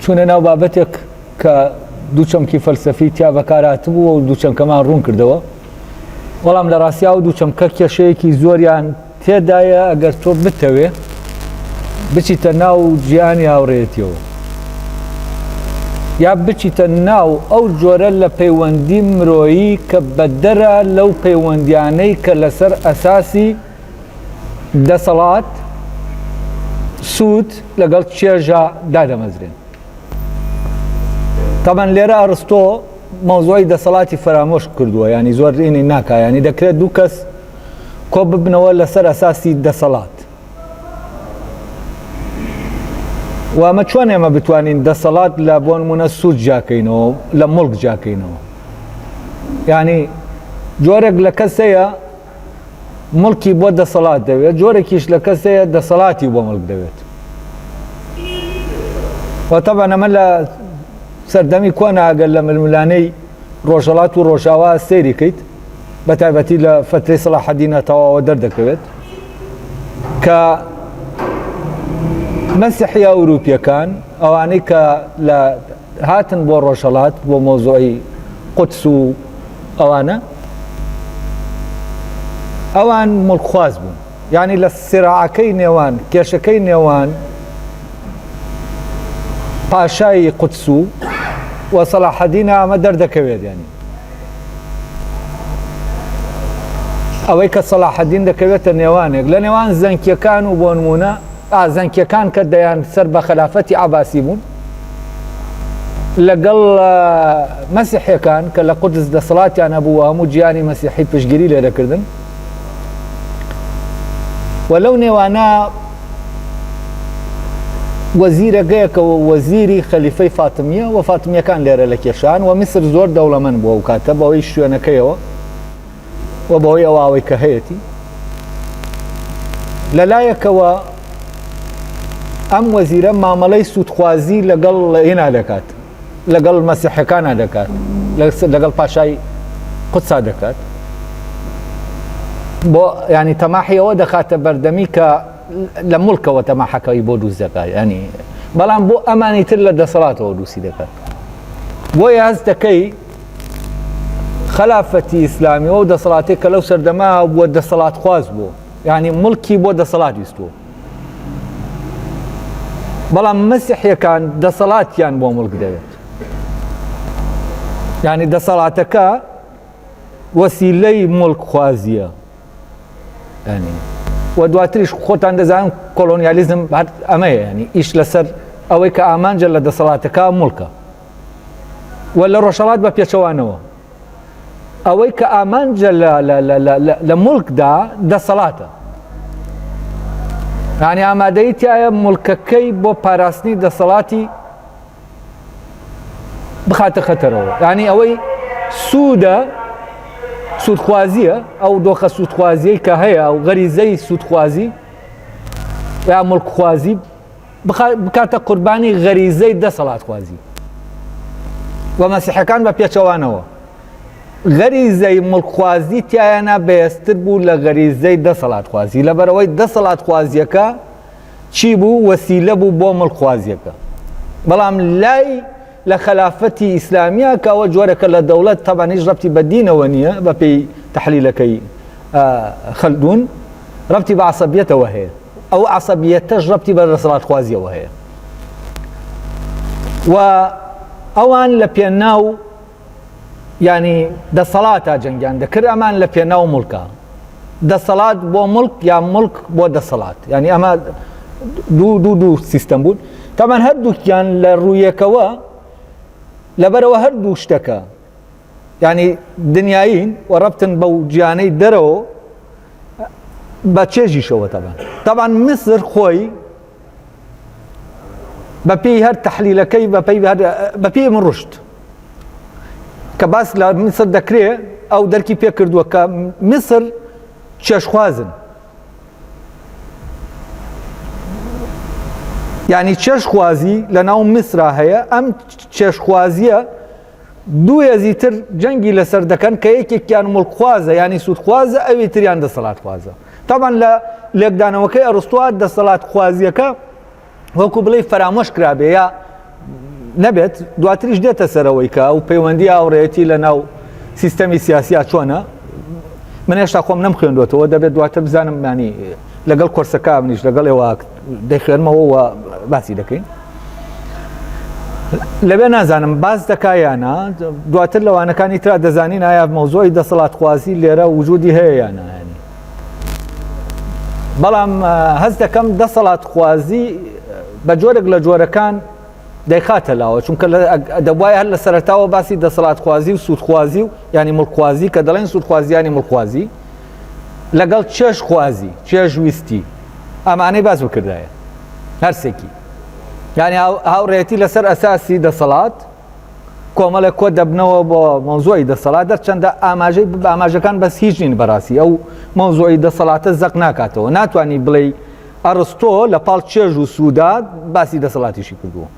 چوونە ناو بابەتێک کە دوو چەمکی فەلسەفی تیا بەکارهاتبوو و دوو چەمکەمان ڕوون کردەوە، بەڵام لە ڕاستیا ئەو دوو چەمکە کێشەیەکی زۆریان تێدایە ئەگەر تۆ بتەوێ بچیتە ناو جیهانی هاوڕێیەتیەوە یا بچیتە ناو ئەو جۆرە لە پەیوەندی مرۆیی کە بەدەرە لەو پەیوەندیانەی کە لەسەر ئەساسی دەسەڵات سوود لەگەڵ چێژە دادەمەزرێن. تەبەن لێرە ئەرستۆ مەوزوعی دەسەڵاتی فەرامۆش کردووە ینی زۆر ئینی ناکا ینی دەکرێت دوو کەس کۆ ببنەوە لەسەر ئەساسی دەسەڵات و ئەمە چۆن ئێمە بتوانین دەسەڵات لە بۆ نمونە سوود جیاکەینەوە لە مڵک جیاکەینەوە ینی جۆرێک لە کەسەیە مڵکی بۆ دەسەڵات دەوێت، جۆرێکیش لە کەس هەیە دەسەڵاتی بۆ مڵک دەوێت. و تەبعەن ئەمە لە سەردەمی کۆنا ئەگەر لە ململانێی ڕۆژهەڵات و ڕۆژاوا سەیری کەیت بە تایبەتی لە فەترەی سەڵاحەدینە تەواوە دەردەکەوێت کە مەسیحیە ئەوروپیەکان ئەوانەی کە لە هاتن بۆ ڕۆژهەڵات بۆ مەوزوعی قودس و ئەوانە ئەوان مڵکخواز بوون یعنی لە سراعەکەی نێوان کێشەکەی نێوان پاشای قودس و و سەلاحەدینە ئەمە دەردەکەوێت ینی ئەوەی کە سەلاحەدین دەکەوێتە نێوانێک لە نێوان زەنکیەکان و بۆنمونە زەنکیەکان کە دەیان سەر بە خەلافەتی عەباسی بوون لەگەڵ مەسیحیەکان کە لە قودس دەسەڵاتیان هەبوو و هەموو جیهانی مەسیحی پشتگیری لێ دەکردن و لەو نێوانە وەزیرەگەیەکەوە وەزیری خەلیفەی فاتمیە و فاتمیەکان لێرە لە کێشان و میسر زۆر دەوڵەمەند بووە و کاتە بەوەی شوێنەکەیەوە و بەهۆی ئەو ئاوەی کە هەیەتی لە لایەکەوە ئەم وەزیرە مامەڵەی سوودخوازی لەگەڵ هێنا دەکات لەگەڵ مەسیحەکانە دەکات لەگەڵ پاشای قودسا دەکات بۆ ینی تەماحی ئەوە دەخاتە بەردەمی کە لە مڵکەوە تەماحەکەی بۆ دروست دەکات ینی بەڵام بۆ ئەمانی تر لە دەسەڵاتەوە دروستی دەکات بۆیە هەست دەکەی خەلافەتی ئیسلامی ئەو دەسەڵاتێک کە لەو سەردەما بووە دەسەڵاتخواز بوو یعنی مڵکی بۆ دەسەڵات ویستووە بەڵام مەسیحیەکان دەسەڵاتیان بۆ مڵک دەوێت یعنی دەسەڵاتەکە وەسیلەی مڵک خوازیە ینی و دواتریش خۆتان دەزانن کۆلۆنیالیزم ئەمەیە ینی ئیش لەسەر ئەوەی کە ئامانجە لە دەسەڵاتەکە مڵکە و لە ڕۆژهەڵات بە پێچەوانەوە ئەوەی کە ئامانجە لە مڵکدا دەسەڵاتە ینی ئامادەی تایە مڵکەکەی بۆ پاراستنی دەسەڵاتی بخاتە خەتەرەوە ینی ئەوەی سوودە سوودخوازیە ئەو دۆخە سوودخوازیەی کە هەیە و غەریزەی سوودخوازی یا مڵکخوازی بکاتە قوربانی غەریزەی دەسەڵاتخوازی و مەسیحەکان بە پێچەوانەوە غەریزەی مڵکخوازی تایانە بەهێزتر بوو لە غەریزەی دەسەڵاتخوازی لەبەرەوەی دەسەڵاتخوازیەکە چی بوو وەسیلە بوو بۆ مڵکخوازیەکە بەڵام لای لە خەلافەتی ئیسلامیە کە ئەوە جۆرەکە لە دەوڵەت تەبعەن هیچ ڕەبتی بە دینەوە نییە بەپێی تەحلیلەکەی خەلدون ڕەبتی بە عەسەبیەتەوە هەیە ئەو عەسەبیەتەش ڕەبتی بە دەسەڵاتخوازیەوە هەیە و ئەوان لە پێناو ینی دەسەڵاتە جەنگیان دەکرد ئەمان لە پێناو مڵکە دەسەڵات بۆ مڵک یا مڵک بۆ دەسەڵات ینی ئەمە دوو دوو دوو سیستەم بوون تامان هەردووکیان لە ڕوویەکەوە لەبەرەوە هەردوو شتەکە ینی دنیایین و ڕەبتن بەو جیانەی دەرەوە بە چێژیشەوە تەبان تەبان میسر خۆی بەپێی هەر تەحلیلەکەی بەپێی بەپێی من ڕشت کە باس لە میسر دەکرێ ئەو دەرکی پێ کردووە کە میسر چێژخوازن یعنی چێژخوازی لە ناو میسرا هەیە ئەم چێژخوازیە دوو هێزی تر جەنگی لەسەر دەکەن کە یەکێکیان مڵکخوازە یانی سوودخوازە ئەوی تریان دەسەڵاتخوازە تاوان لە لێکدانەوەکەی ئەرستووە دەسەڵاتخوازیەکە وەکو بڵێ فەرامۆش کرابێ یا نەبێت دواتریش دێتە سەرەوەی کە ئەو پەیوەندی هاوڕێیەتی لە ناو سیستەمی سیاسیا چۆنە من هێشتا خۆم نەم خوێندوەتەوە دەبێت دواتر بزانم ینی لەگەڵ کۆرسەکە منیش لەگەڵ ئێوە دەخوێنمەوە و باسی دەکەین لەوێ نازانم باس دەکا یانە دواتر لەوانەکانی ترا دەزانین ئایا مەوزوعی دەسەڵاتخوازی لێرە وجودی هەیە یانە ینی بەڵام هەست دەکەم دەسەڵاتخوازی بە جۆرێک لە جۆرەکان دەیخاتە لاوە چونکە دەبواە هەر لە سەرتاوە باسی دەسەڵاتخوازی و سوودخوازی و ینی مڵخوازی کە دەڵێن سوودخوازیانی مڵخوازی لەگەڵ چێژخوازی چێژویستی ئەمانەی باس بکردایە هەرسێکی یعنی هاوڕێتی لەسەر ئەساسی دەسەڵات کۆمەڵێک کۆ دەبنەوە بۆ مەوزوعی دەسەڵات دەرچەندە ئاماژەی ئاماژەکان بەس هیچ نین بەڕاستی ئەو مەوزوعی دەسەڵاتە زەق ناکاتەوە ناتوانانی بڵێ ئەڕستۆ لە پاڵ چێژ و سوودا باسی دەسەڵاتیشی کردووە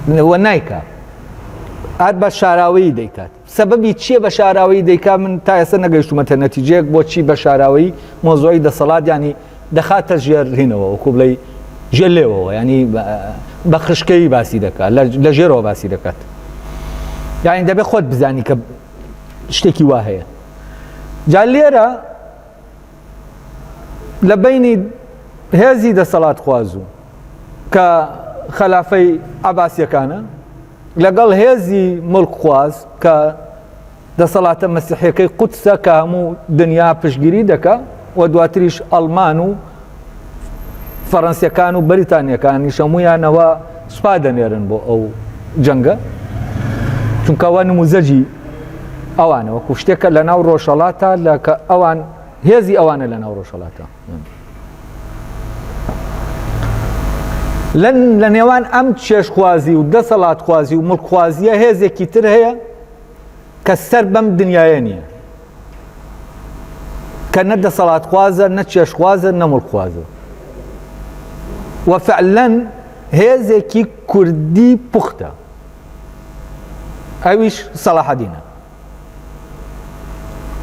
وە نایکا هەر بە شاراوەیی دەیکات سەبەبی چییە بە شاراوەیی دەیکا من تا ئێستا نەگەیشتومەتە نەتیجەیەک بۆچی بە شاراوەیی مۆزۆی دەسەڵات ینی دەخاتە ژێر هینەوە وەکو بڵێی ژێر لێوەوە ینی بە خشکەیی باسی دەکات لە ژێرەوە باسی دەکات یعنی دەبێت خۆت بزانی کە شتێکی وا هەیە جا لێرە لە بینی هێزی دەسەڵات خوازوو کە خەلافەی عباسیەکانە لەگەڵ هێزی مڵکخواز کە دەسەڵاتە مەسیحیەکەی قودسە کە هەموو دنیا پشتگیری دەکا و دواتریش ئەڵمان و فەڕەنسیەکان و بەریتانیەکانیش هەموویانەوە سوپا دەنێرن بۆ ئەو جەنگە چونکەوە نموزەجی ئەوانە وەکو شتێکە لە ناو ڕۆژهەڵاتە لە کە ئەوان هێزی ئەوانە لە ناو ڕۆژهەڵاتە لە نێوان ئەم چێژخوازی و دەسەڵاتخوازی و مڵکخوازیە هێزێکی تر هەیە کە سەر بەم دنیایە نییە کە نە دەسەڵاتخوازە نە چێژخوازە نە مڵکخوازە و فعلا هێزێکی کوردی پوختە ئەویش سەڵاحەدینە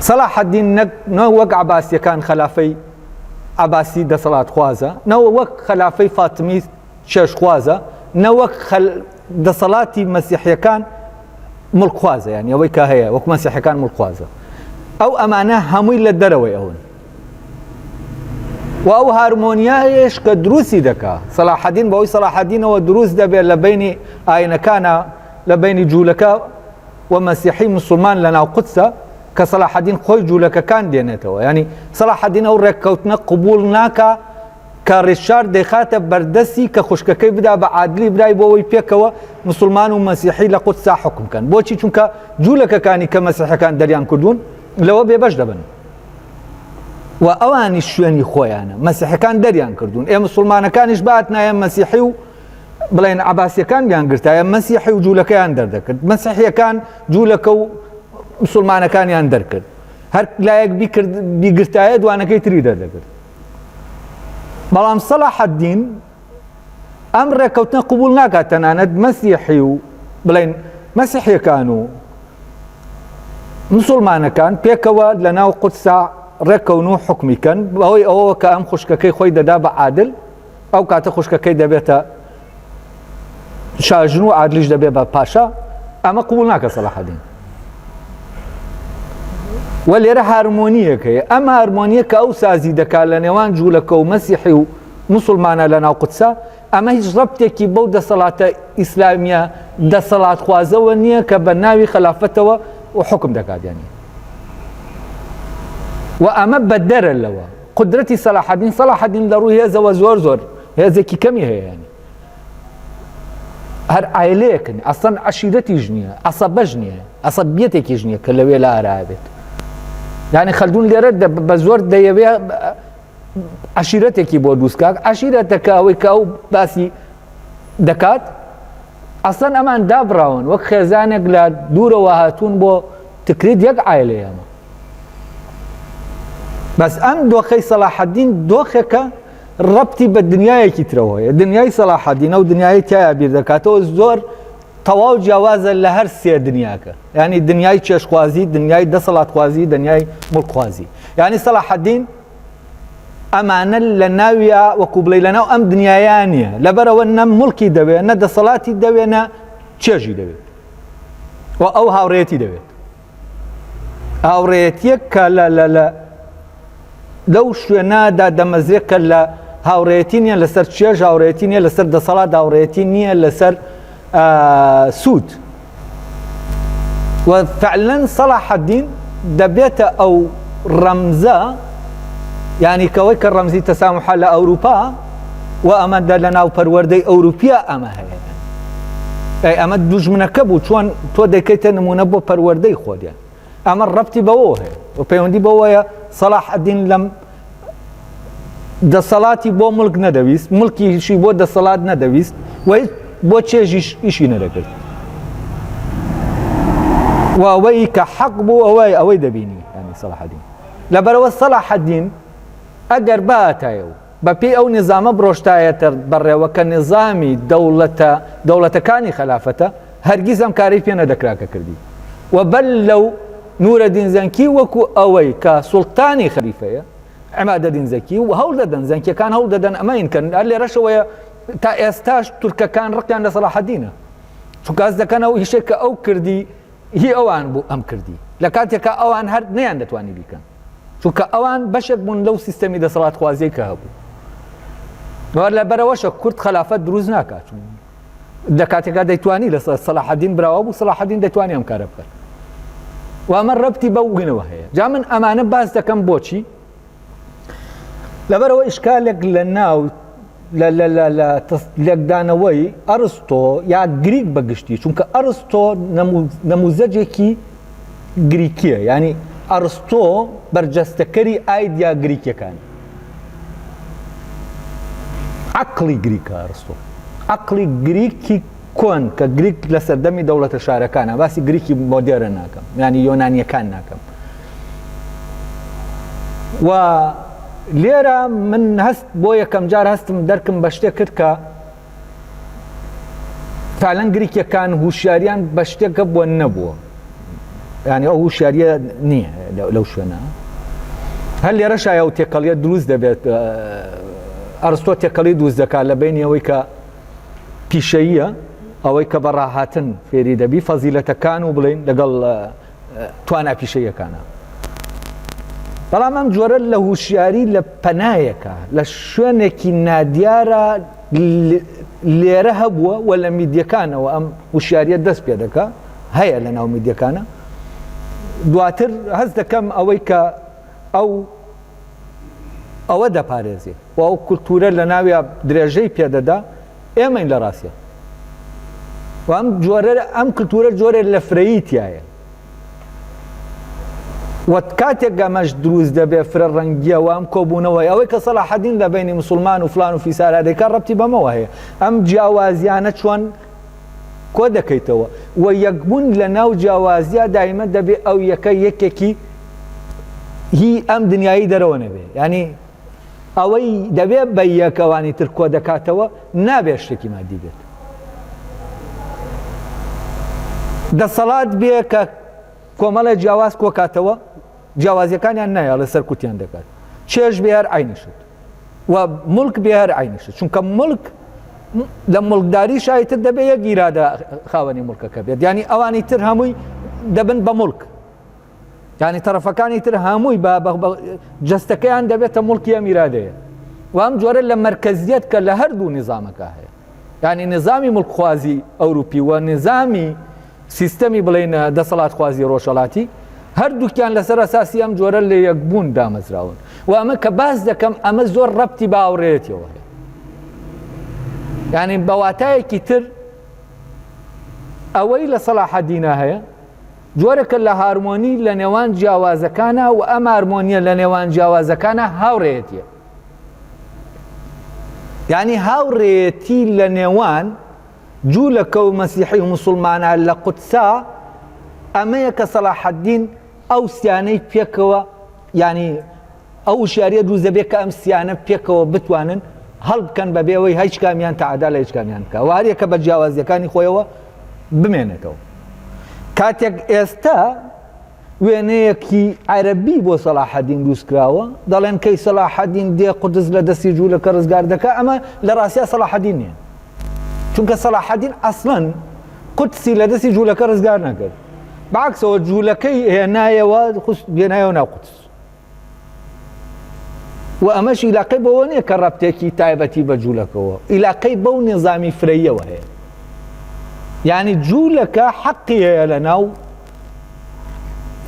سەڵاحەدین نەک نە وەک عەباسیەکان خەلافەی عەباسی دەسەڵاتخوازە نە وەک خەلافەی فاتمی چێژخوازە نە وەک دەسەڵاتی مەسیحیەکان مڵکخوازە یانی ئەوەی کە هەیە وەک مەسیحەکان مڵکخوازە ئەو ئەمانە هەمووی لە دەرەوەی ئەون و ئەو هارمۆنیایش کە دروستی دەکا سەلاحەدین بەوەی سەلاحەدینەوە دروست دەبێت لە بینی ئاینەکانە لە بینی جوولەکە و مەسیحی مسلمان لە ناو قودسە کە سەلاحەدین خۆی جوولەکەکان دێنێتەوە ینی سەلاحەدین ئەو ڕێککەوتنە قبول ناکا کە ڕیشارد دەیخاتە بەردەستی کە خوشکەکەی بدا بە عادلی برای بۆ ئەوەی پێکەوە مسوڵمان و مەسیحی لە قودسا حوکم بکەن. بۆچی؟ چونکە جوولەکەکانی کە مەسیحەکان دەریان کردوون لەوە بێبەش دەبن و ئەوانیش شوێنی خۆیانە مەسیحەکان دەریان کردوون ئێ مسوڵمانەکانیش باتنایە مەسیحی و بڵێن عباسیەکان بیان گرتایە مەسیحی و جوولەکەیان دەردەکرد مەسیحیەکان جوولەکە و مسلمانەکانیان دەرکرد هەر لایەک بیگرتایە دوانەکەی تری دەردەکرد بەڵام سەلاحەدین ئەم ڕێککەوتنە قبول ناکات تەنانەت مەسیحی و بڵێن مەسیحیەکان و مسلمانەکان پێکەوە لە ناو قودسا ڕێککەون و حکمی کەن بەهۆی ئەوەوە کە ئەم خوشکەکەی خۆی دەدا بە عادل ئەو کاتە خوشکەکەی دەبێتە شاژن و عادلیش دەبێ بە پاشا ئەمە قبول ناکە سەلاحەدین و لێرە هارمۆنیەک هەیە ئەم هارمۆنیە کە ئەو سازی دەکات لە نێوان جوولەکە و مەسیحی و مسلمانە لە ناو قودسا ئەمە هیچ ڕەبتێکی بەو دەسەڵاتە ئیسلامیە دەسەڵاتخوازەوە نییە کە بە ناوی خەلافەتەوە و حکم دەکات یانی و ئەمە بەدەرە لەوە قدرەتی سەلاحەدین سەلاحەدین لە ڕووی هێزەوە زۆر زۆر هێزێکی کەمی هەیە ینی هەر عایلەیەکن ئەسڵەن عەشیرەتیش نییە عەسەبەش نییە عەسەبیەتێکیش نییە کە لەوێ لە ئارا بێت یعنی خەلدون لێرە بە زۆر دەیەوێ عەشیرەتێکی بۆ دووسکات عەشیرەتەکە ئەوەی کە ئەو باسی دەکات ئەسڵەن ئەمان دابراون وەک خێزانێک لە دوورەوە هاتوون بۆ تکریت یەک عایلەیەمە بەس ئەم دۆخەی سەلاحەدین دۆخێکە ڕەبتی بە دنیایەکی ترەوە هەیە دنیای سەلاحەدین ئەو دنیای تایە بیر دەکاتەوە زۆر تەواو جیاوازە لە هەر سێ دنیاکە ینی دنیای چێشخوازی دنیای دەسەڵاتخوازی دنیای مڵکخوازی ینی سەلاحەدین. ئەمانە لە ناویا وەکو بڵێ لەناو ئەم دنیایا نییە، لەبەرئەوە نە موڵکی دەوێت نە دەسەڵاتی دەوێت نە چێژی دەوێت و ئەو هاوڕێیەتی دەوێت. هاوڕێیەتیەک کە لە لە لە لەو شوێنادا دەمەزرێت کە لە هاوڕێیەتی نییە لەسەر چێژ هاوڕێیەتی نییە لەسەر دەسەڵات هاوڕێیەتی نییە لەسەر سوود و فعلا سەڵاحەدین دەبێتە ئەو ڕەمزە یعنی کەوەی کە ڕەمزی تەسامحە لە ئەوروپا و ئەمە لە ناو پەروەردەی ئەوروپیا ئەمە هەیە ئەی ئەمە دوژمنەکە بوو چۆن تۆ دەکەیتە نمونە بۆ پەروەردەی خۆدیان ئەمە ڕەبتی بەوەوە هەیە و پەیوەندی بەوەیە سەڵاح ئەدین لەم دەسەڵاتی بۆ مڵک نەدەویست مڵکیشی بۆ دەسەڵات نەدەویست و بۆ چێژیش ئیشی نەدەکرد و ئەوەی کە حەق بوو ئەوەی ئەوەی دەبینی ینی سەڵاحەدین لەبەرەوە سەڵاحەدین ئەگەر باتایە و بەپێی ئەو نیزامە بڕۆشتایەتە بەڕێوە کە نیزامی دەوڵەتە دەوڵەتەکانی خەلافەتە، هەرگیز ئەم کارەی پێ نەدەکرا کە کردی و بەر لەو نورەدین زەنکی وەکو ئەوەی کە سوڵتانی خەلیفەیە عمادەدین زەکی و هەوڵ دەدەن زەنکیەکان هەوڵ دەدەن ئەمە ئینکەن هەر لێرەشەوەیە تا ئێستاش تورکەکان ڕقیان لە سەڵاحەدینە چونکە هەست دەکەن ئەو ئیشێک کە ئەو کردی هی ئەوان بوو ئەم کردی لە کاتێکا ئەوان هەر نەیان دەتوانی بیکەن. چونکە ئەوان بەشێک بوون لەو سیستەمی دەسەڵاتخوازیەی کە هەبوو وە لەبەرەوەشە کورد خەلافەت دروست ناکات چون لە کاتێکا دەیتوانی لە سەلاحەدین براوە بوو سەلاحەدین دەتوانی ئەم کارە بکات و ئەمە ڕەبتی بەو وینەوە هەیە جا من ئەمانە باس دەکەم بۆچی لەبەرەوە ئیشکالێک لە ناو لە لێکدانەوەی ئەرستۆ یا گریک بە گشتی چونکە ئەرستۆ نەموزەجێکی گریکیە یانی ئەڕستۆ بەرجەستەکەری ئایدیا گریکیەکانە عەقڵی گریکە ئەڕستۆ عەقڵی گریکی کۆن کە گریک لە سەردەمی دەوڵەتە شارەکانە باسی گریکی مۆدێرن ناکەم یانی یۆنانیەکان ناکەم و لێرە من هەست بۆ یەکەم جار هەستم دەرکم بە شتێک کرد کە فعلەن گریکیەکان هوشیاریان بە شتێک هەبووە نەبووە یعنی ئەو هوشیاریە نییە لەو شوێنە هەر لێرە شایە و تێکەڵیە دروست دەبێت ئەرستۆ تێکەڵی دروست دەکات لە بینی ئەوەی کە پیشەیە ئەوەی کە بە ڕاهاتن فێری دەبی فەزیلەتەکان و بڵین لەگەڵ توانا پیشەییەکانە. بەڵام ئەم جۆرە لە هوشیاری لە پەنایەکە لە شوێنێکی نادیارە لێرە هەبووە و لە میدیەکانەوە ئەم هوشیاریە دەست پێ دەکا هەیە لە ناو میدیەکانە دواتر هەست دەکەم ئەوەی کە ئەو ئەوە دەپارێزێ و ئەو کولتورە لە ناویا درێژەی پێدەدا ئێمەین لە ڕاستیا و ئەم جۆرە ئەم کلتورە جۆرێک لە فرەیی تایە و کاتێک ئەمەش دروست دەبێ فرە ڕەنگیە و ئەم کۆبوونەوەی ئەوەی کە سەلاحەدین لە بینی مسلمان و فلان و فیسارا دەیکا ڕەبتی بەمەوە هەیە ئەم جیاوازیانە چۆن کۆ دەکەیتەوە و یەکبوون لە ناو جیاوازیا دایمە دەبێ ئەو یەکە یەکێکی هی ئەم دنیایی دەرەوە نەبێ ینی ئەوەی دەبێ بە یەک ئەوانی تر کۆ دەکاتەوە نابێ شتێکی مادی بێت. دەسەڵات بێ کە کۆمەڵێ جیاواز کۆکاتەوە جیاوازیەکانیان نایەڵێ سەرکوتیان دەکات چێژ بێ هەر عینیشت و مڵک بێ هەر عینیشت چونکە مڵک لە مڵکداری شایتر دەبێ یەک ئیرادە خاوەنی مڵکەکە بێت ینی ئەوانی تر هەمووی دەبن بە مڵک یانی تەرەفەکانی تر هەمووی بە جەستەکەیان دەبێتە مڵکی ئەم ئیرادەیە و ئەم جۆرە لە مەرکەزیەت کە لە هەردوو نیزامەکە هەیە یعنی نظامی مڵکخوازی ئەوروپی و نظامی سیستەمی بڵێن دەسەڵاتخوازی ڕۆژهەڵاتی هەردووکیان لەسەر ئەساسی ئەم جۆرە لە یەکبوون دامەزراون و ئەمە کە باس دەکەم ئەمە زۆر ڕەبتی بە هاوڕێیەتیەوە هەیە یعنی بە واتایەکی تر ئەوەی لە سەلاحەدینە هەیە جۆرێکە لە هارمۆنی لە نێوان جیاوازەکانا و ئەم هارمۆنیە لە نێوان جیاوازەکانا هاوڕێیەتیە. یانی هاوڕێیەتی لە نێوان جوولەکە و مەسیحی و موسڵمانە لە قودسا ئەمەیە کە سەلاحەدین ئەو سیانەی پێکەوە یانی ئەو وشیاریە دروست دەبێت کە ئەم سیانە پێکەوە بتوانن هەڵبکەن بەبێ ئەوەی هیچ کامیان تەعدا لە هیچ کامیان بکە و هەریەکە بە جیاوازیەکانی خۆیەوە بمێنێتەوە کاتێک ئێستا وێنەیەکی عەرەبی بۆ سەڵاحەدین دروست کراوە، دەڵێن کەی سەڵاحەدین دێ قودس لە دەستی جوولەکە ڕزگار دەکا، ئەمە لە ڕاستیا سەڵاحەدین نییە، چونکە سەڵاحەدین ئەسڵەن قودسی لە دەستی جوولەکە ڕزگار نەکرد، بەعەکسەوە جوولەکەی هێنایەوە هێنایەوە ناو قودس. و ئەمەش ئیلاقەی بەوە نییە کە ڕەبتێکی تایبەتی بە جوولەکەوە، ئیلاقەی بەو نیزامی فرەییەوە هەیە. یعنی جوولەکە حەقی هەیە لە ناو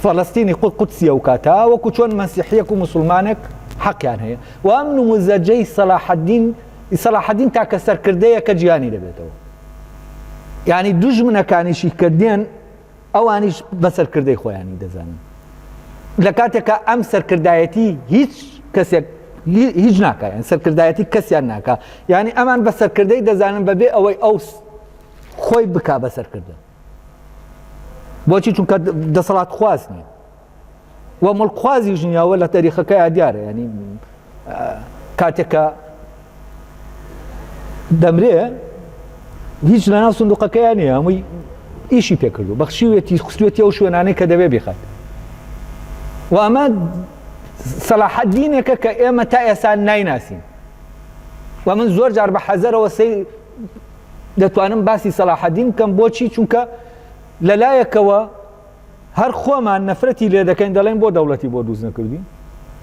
فەلەستینی قودسی ئەو کاتە وەکو چۆن مەسیحیەک و مسلمانێک حەقیان هەیە و ئەم نموزەجەی سەلاحەدین سەلاحەدین تاکە سەرکردەیە کە جیهانی دەبێتەوە یعنی دوژمنەکانیشی کە دێن ئەوانیش بە سەرکردەی خۆیانی دەزانن لە کاتێکا ئەم سەرکردایەتی هیچ کەسێک هیچ ناکە یان سەرکردایەتی کەسیان ناکە یعنی ئەمان بە سەرکردەی دەزانن بەبێ ئەوەی ئەو خۆی بک بە سەرکردە بۆچی چونکە دەسەڵات خواز نییە و مڵکخوازیش نییە ئەوە لە تەریخەکەیا دیارە ینی کاتێک کە دەمرێ هیچ لەناو سندوقەکەیان نییە هەمووی ئیشی پێکردو بەخشیوێتی خستوێتی ئەو شوێنانەی کە دەبێ بیخات و ئەمە سەلاحەدینێکە کە ئێمە تا ئێستا نایناسین و من زۆر جار بە حەزەرەوە سەی دەتوانم باسی سەلاحەدین بکەم بۆچی چونکە لەلایەکەوە هەر خۆمان نەفرەتی لێ دەکەین دەڵێن بۆ دەوڵەتی بۆ دروست نەکردین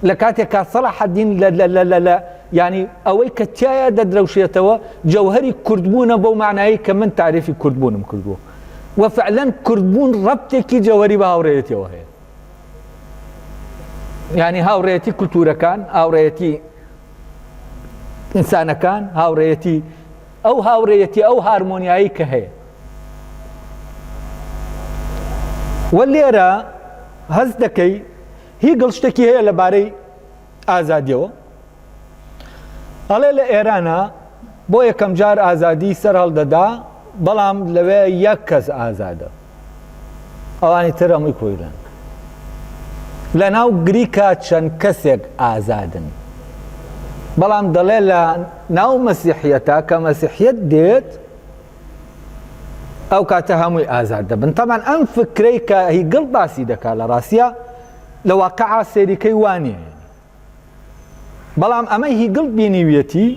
لە کاتێک کا سەڵاحەدین لە لە لە لە لە ینی ئەوەی کە تایە دەدرەوشێتەوە جەوهری کوردبوونە بەو معنایی کە من تعریفی کوردبوونم کردووە و فعلا کوردبوون ڕەبتێکی جەوهری بە هاوڕێیەتیەوە هەیە ینی هاوڕێتی کولتورەکان هاوڕێتی ئینسانەکان هاوڕێتی ئەو هاوڕێیەتی ئەو هارمۆنیایی کە هەیە و لێرە هەست دەکەی هیگڵ شتێکی هەیە لەبارەی ئازادیەوە ئەڵێ لە ئێرانە بۆ یەکەم جار ئازادی سەر هەڵدەدا بەڵام لەوێ یەک کەس ئازادە ئەوانی تر هەمووی کۆیلەن. لە ناو گریکا چەند کەسێک ئازادن. بەڵام دەڵێ لە ناو مەسیحیەتا کە مەسیحیەت دێت ئەو کاتە هەمووی ئازاد دەبن. تەبعەن ئەم فکرەی کە هیگڵ باسی دەکا لە ڕاستیا لە واقعا سەیریکەی وا نییە. بەڵام ئەمەی هیگڵ بینیویەتی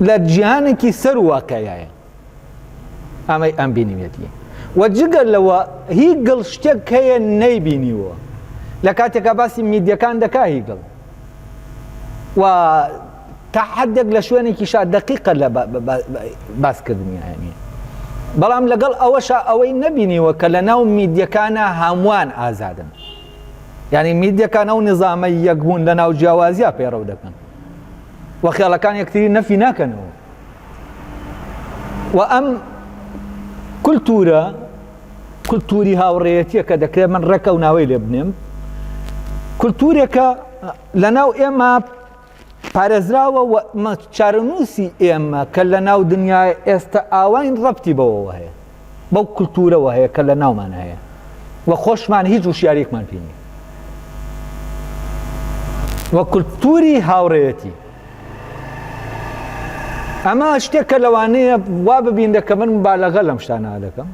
لە جیهانێکی سەر واقعایە ئەمەی ئەم بینیویەتی و جگە لەوە هیگڵ شتێک هەیە نەیبینیوە لە کاتێکا باسی میدیەکان دەکا هیگڵ و تا حدێک لە شوێنێکیشا دقیقە لە باسکردنی ینی بەڵام لەگەڵ ئەوەشا ئەوەی نەبینیوە کە لە ناو میدیەکانە هەمووان ئازادن یانی میدیەکان ئەو نیزامەی یەکبوون لە ناو جیاوازیا پەیڕەو دەکەن و خێڵەکان یەکتری نەفی ناکەنەوە و ئەم کولتورە کولتوری هاوڕێیەتیە کە دەکرێت من ڕێکە و ناوەی لێ بنێم کولتورێکە لە ناو ئێمە پارێزراوە و چارەنووسی ئێمە کە لە ناو دنیای ئێستا ئاواین ڕەبتی بەوەوە هەیە بەو کولتوورەوە هەیە کە لە ناومان هەیە و خۆشمان هیچ وشیاریەکمان پێ نییە و کولتوری هاوڕێیەتی ئەمە شتێکە لەوانەیە وا ببینرێت کە من مبالغە لەم شتانە دەکەم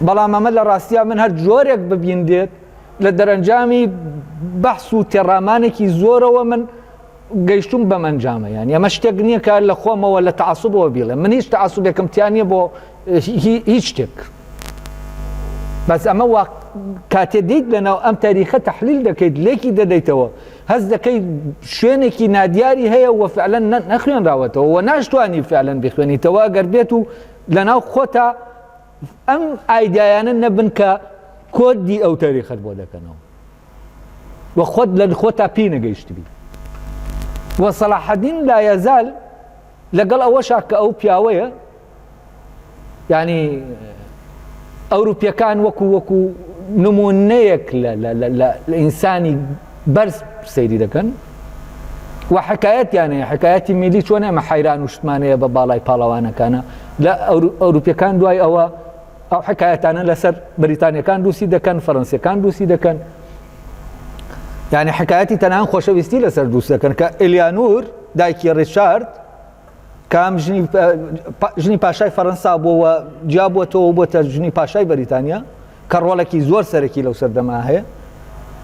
بەڵام ئەمە لە ڕاستیا من هەر جۆرێک ببیندێت لە دەرەنجامی بەحس و تێڕامانێکی زۆرەوە من گەیشتوم بەم ئەنجامە یانی ئەمە شتێک نییە کە لە خۆمەوە لە تەعەسوبەوە بیڵێم من هیچ تەعەسوبێکم تیا نییە بۆ هیچ شتێک بەس ئەمە وا کاتێ دیت لەناو ئەم تاریخە تحلیل دەکەیت لێکی دەدەیتەوە هەست دەکەیت شوێنێکی نادیاری هەیە و فعلا نەخوێنراوەتەوە و ناشتوانی فعلا بخوێنیتەوە گەر بێت و لەناو خۆتا ئەم ئایدایانە نەبن کە کۆدی ئەو تاریخەت بۆ دەکەنەوە و خۆت لە خۆتا پێی نەگەیشتبی و سەلاحەدین لایەزال لەگەڵ ئەوەشا کە ئەو پیاوەیە ینی ئەوروپیەکان وەکو وەکو نمونەیەک لە ئینسانی بەرز سەیری دەکەن و حکایەتیان هەیە حکایەتی میلی چۆن ئێمە حەیران و شتمانەیە بە باڵای پاڵەوانەکانە لە ئەوروپیەکان دوای ئەوە ئەو حکایەتانە لەسەر بەریتانیەکان دووسی دەکەن فەرەنسیەکان دووسی دەکەن یعنی حکایەتی تەنان خۆشەویستی لەسەر دووس دەکەن کە ئەلیانور دایکی ڕیچارد کام ژنی پاشای فەرەنسا بووە جیا بووەتەوە بۆتە ژنی پاشای بەریتانیا. کە ڕۆڵێکی زۆر سەرەکی لەو سەردەما هەیە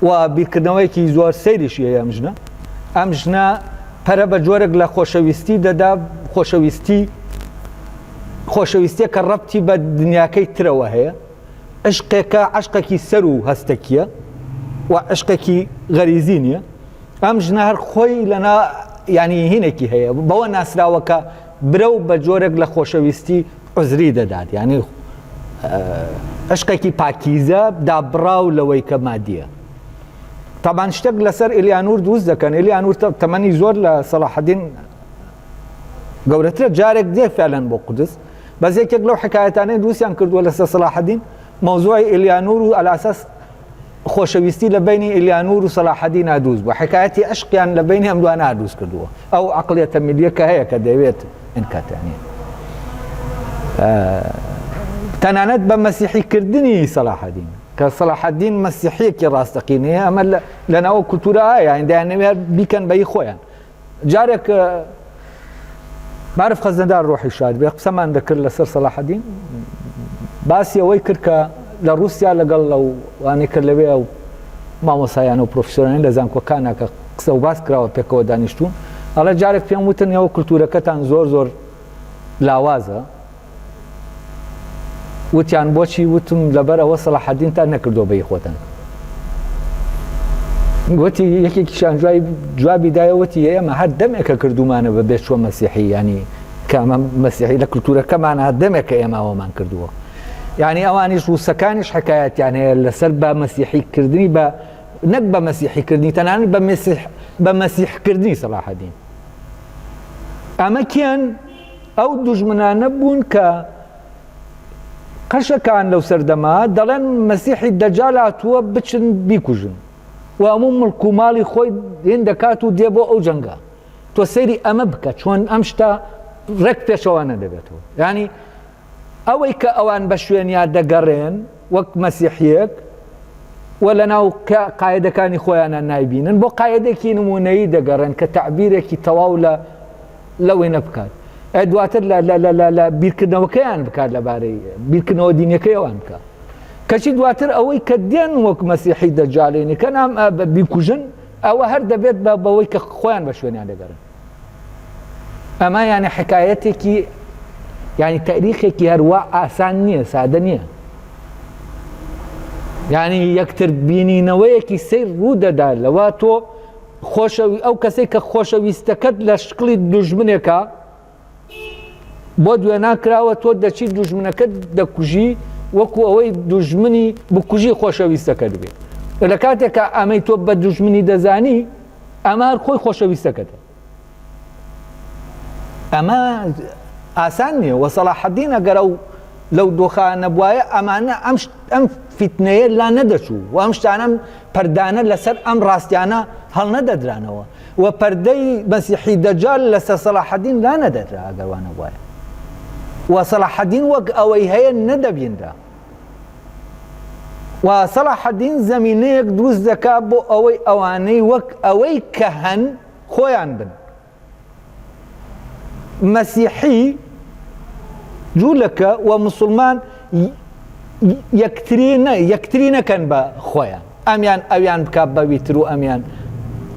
و بیرکردنەوەیەکی زۆر سەیریشی هەیە ئەم ژنە. ئەم ژنە پەرە بە جۆرێک لە خۆشەویستی دەدا، خۆشەویستی خۆشەویستیە کە ڕەبتی بە دنیاکەی ترەوە هەیە، عشقێکە عەشقێکی سەر و هەستەکیە و عشقێکی غەریزی نییە. ئەم ژنە هەر خۆی لەنا ینی هینێکی هەیە بەوە ناسراوە کە برەو بە جۆرێک لە خۆشەویستی عوزری دەدات یانی عشقێکی پاکیزە دابڕاو لەوەی کە مادیە تابان شتێک لەسەر ئلیانور دروست دەکەن ئلیانور تەمەنی زۆر لە سەڵاحەدین گەورەترە جارێک دێ فعلەن بۆ قودس بەس یەکێک لەو حکایەتانەی دروستیان کردووە لەسەر سەڵاحەدین مەوزوعی ئلیانور و ئەلاساس خۆشەویستی لە بەینی ئیلیانور و سەلاحەدینا دروست بووە، حیکایەتی عەشقیان لە بەینی ئەم دوانە دروست کردووە، ئەو عەقڵیەتە میللیە کە هەیە کە دەیەوێت ئینکات یانی تەنانەت بە مەسیحی کردنی سەلاحەدین کە سەلاحەدین مەسیحیەکی ڕاستەقینەیە ئەمە لە ناو کولتورە هەیە یانی دەیانەوێت بیکەن بە هی خۆیان جارێک مارف خەزنەدار ڕۆحی شاد بێ قسەمان دەکرد لەسەر سەلاحەدین باسی ئەوەی کرد کە لە رووسیا لەگەڵ لەو وانەی کرد لەوێ و مامۆسایان و پرۆفسۆرانی لە زانکۆکانە کە قسە و باس کراوە پێکەوە دانیشتوون ئەڵێ جارێک پێم وتن ئێوە کولتورەکەتان زۆر زۆر لاوازە وتیان بۆچی؟ وتم لەبەر ئەوە سەڵاحەدینتان نەکردووە بە هی خۆتان. وتی یەکێکیشان جوای جوابی دایە وتی ئێمە هەر دەمێکە کردومانە بە بێ چوە مەسیحی ینی کامە مەسیحی لە کللتورەکەمان هەر دەمێکە ئێمە ئەوەمان کردووە یعنی ئەوانیش ڕووسەکانیش حکایەتیان هەیە لەسەر بە مەسیحی کردنی بە نەک بە مەسیحی کردنی تەنانەت بە مەسیح بە مەسیحکردنی سەلاحەدین ئەمە کێن ئەو دوژمنانە بوون کە قەشەکان لەو سەردەمە دەڵێن مەسیحی دەجال هاتووە بچن بیکوژن و هەموو مڵک و ماڵی خۆی هێن دەکات و دێ بۆ ئەو جەنگە تۆ سەیری ئەمە بکە چۆن ئەم شتە ڕێک پێچەوانە دەبێتەوە یعنی ئەوەی کە ئەوان بە شوێنیا دەگەڕێن وەک مەسیحیەک و لەناو قایدەکانی خۆیانە نایبینن بۆ قایدێکی نمونەیی دەگەڕێن کە تعبیرێکی تەواو لە لەوەی نەبکات ئەی دواتر لە لە لە لە لە بیرکردنەوەکەیان بکات لەبارەی بیرکردنەوە دینەکەی ئەوان بکات کەچی دواتر ئەوەی کە دێن وەک مەسیحی دەجالێنی کە نام بیکوژن ئەوە هەر دەبێت بە بەوەی کە خۆیان بە شوێنیان دەگەڕن ئەمە یانە حکایەتێکی یعنی تاریخێکی هەروە ئاسان نییە سادە نییە یعنی یەکتر بینینەوەیەکی سیر ڕوو دەدا لەوە تۆ خۆشەوی ئەو کەسەی کە خۆشەویستەکەت لە شکڵی دوژمنێکا بۆت وێنا کراوە تۆ دەچی دوژمنەکەت دەکوژی وەکو ئەوەی دوژمنی بکوژی خۆشەویستەکەت بێ لە کاتێکا ئەمەی تۆ بە دوژمنی دەزانی ئەمە هەر خۆی خۆشەویستەکەتە ئەمە ئاسان نییە وە سەڵاحەدین ئەگەر ئەو لەو دۆخە نەبوایە ئەمانە ئەم ئەم فیتنەیە لا نەدەچوو و ئەم شتانە پەردانە لەسەر ئەم ڕاستیانە هەڵنەدەدرانەوە و پەردەی مەسیحی دەجال لەسەر سەڵاحەدین لا نەدەدرا ئەگەر وا نەبوایە و سەڵاحەدین وەک ئەوەی هەیە نەدەبینرا و سەڵاحەدین زەمینەیەک دروست دەکا بۆ ئەوەی ئەوانەی وەک ئەوەی کە هەن خۆیان بن. مەسیحی، جولەکە و مسوڵمان یەکتری یەکتری نەکەن بە خۆیان ئەمیان ئەویان بک بەوی تر و ئەمیان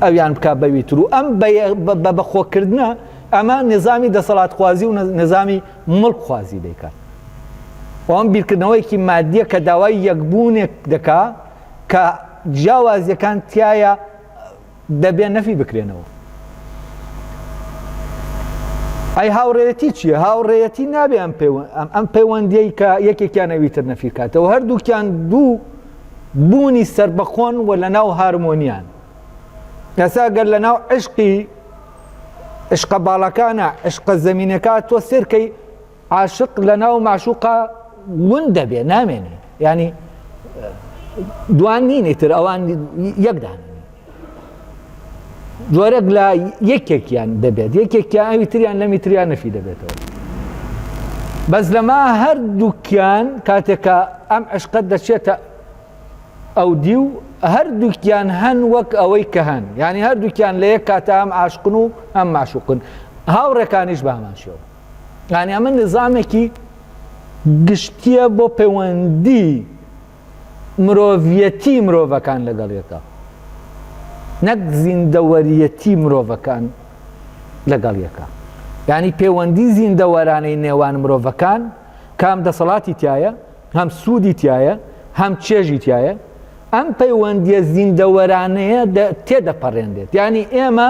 ئەویان بک بەوی تر و ئەم بە بەخۆکردنە ئەمە نظامی دەسەڵاتخوازی و نظامی مڵکخوازی دەیکات ئەم بیرکردنەوەیەکی مادیە کە داوای یەکبوونێک دەکا کە جیاوازیەکان تایە دەبێ نەفی بکرێنەوە. ئەی هاوڕێیەتی چییە؟ هاوڕێیەتی نابێ ئەم ئەم پەیوەندیەی کە یەکێکیان ئەوی تر نەفی کاتەوە هەردووکیان دوو بوونی سربەخۆن و لە ناو هارمۆنیان ئێستا گەر لە ناو عشقی عشقە باڵەکانە عشقە زەمینەکە تۆ سێرکەی عاشق لە ناو مەعشوقا ون دەبێ نامێنێ یانی دوان نین ئیتر ئەوان یەکدان جۆرێک لە یەکێکیان دەبێت یەکێکیان ئەوی تریان لەمی تریان نەفی دەبێتەوە بەس لەما هەردووکیان کاتێکە ئەم عشقە دەچێتە ئەو دیو هەردووکیان هەن وەک ئەوەی کە هەن یعنی هەردووکیان لە یەک کاتە ئەم عاشقن و ئەم معشوقن هاوڕێکانیش بە هەمان شێوە یانی ئەمە نظامێکی گشتیە بۆ پەیوەندی. مرۆڤیەتی مرۆڤەکان لەگەڵ یەکە نەک زیندەوەریەتی مرۆڤەکان لەگەڵ یەکە یعنی پەیوەندی زیندەوەرانەی نێوان مرۆڤەکان کام دەسەڵاتی تایە هەم سوودی تایە هەم چێژی تایە ئەم پەیوەندیە زیندەوەرانەیە تێدەپەڕێنرێت یعنی ئێمە